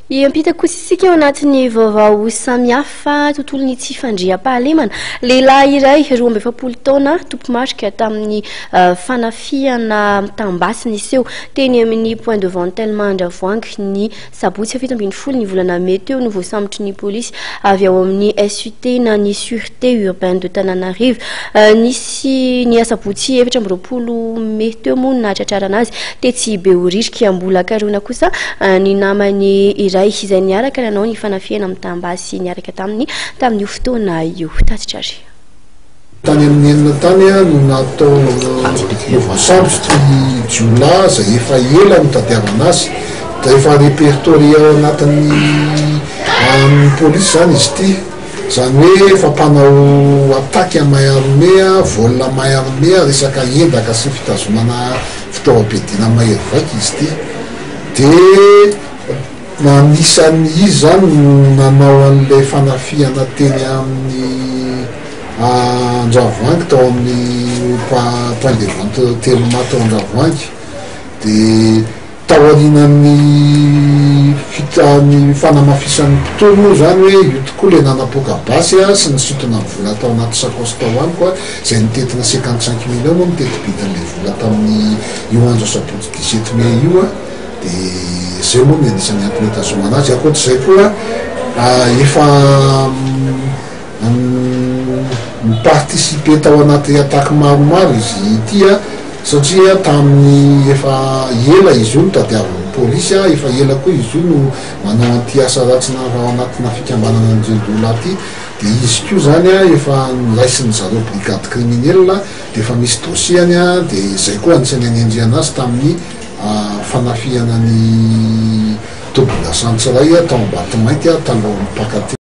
Hiampita kosa isika ao anatin'ny vaovao samihafa tontolon'ny tsy fandriampahalemana. Lehilahy iray 42 taona tompomarika tamin'ny fanafihana mitam-basy niseho teny amin'ny point de vente Telma Andravoahangy ny sabotsy 17 ny volana mey teo no voasambotry ny polisy avy ao amin'ny SUT na ny Sûreté Urbaine de Tananarive. Nisy ny asabotsy 24 mey teo moa no nahatratrarana azy tetsy Behoririka. Mbola karohina kosa ny namany iray izay niaraka nanao ny fanafihana mitam-basy niaraka taminy tamin'io fotoana io. Tatitra ary. Tany amin'ny enina tany no natao no voasambotra ity jiolahy izay efa ela nitadiavana azy. Dia efa répertorié ao anatin'ny amin'ny polisy izany izy ity. Izany hoe efa mpanao attaque à main armée, vol à main armée, resaka endaka sy fitazomana fitaovam-piadiana mahery vaika izy ity. Dia anisan'ny izy izany no nanao an'ilay fanafihana teny amin'ny Andravoahangy tao amin'ny point de vente Telma tao Andravoahangy. Dia Taorianan'ny fita ny fanamafisan'ny mpitory moa izany hoe io tokoa ilay nanapoaka basy sy nisintona ny vola tao anaty sakaosy tao amiko izay nitentina 55 millions moa ny teti-bidin'ilay vola tamin'ny io andro asabotsy 17 mai io dia izay moa ny anisan'ny antony hitazomana azy. Ankoatr'izay koa efa Ni-participer tao anaty attaque maromaro izy ity satria tamin'ny efa ela izy io no tadiavin'ny polisy, efa ela koa izy io no manao an'ity asa ratsy ao anatina fikambanana andian-jiolahy ity, dia izy koa izany efa noraisin'ny zareo brigade criminelle dia efa misy dossier-ny dia izay koa anisan'ny anenjehana azy tamin'ny fanafihana ny tobin-dasantsy iray tao Ambatomainty talohan'ny mpaka teo.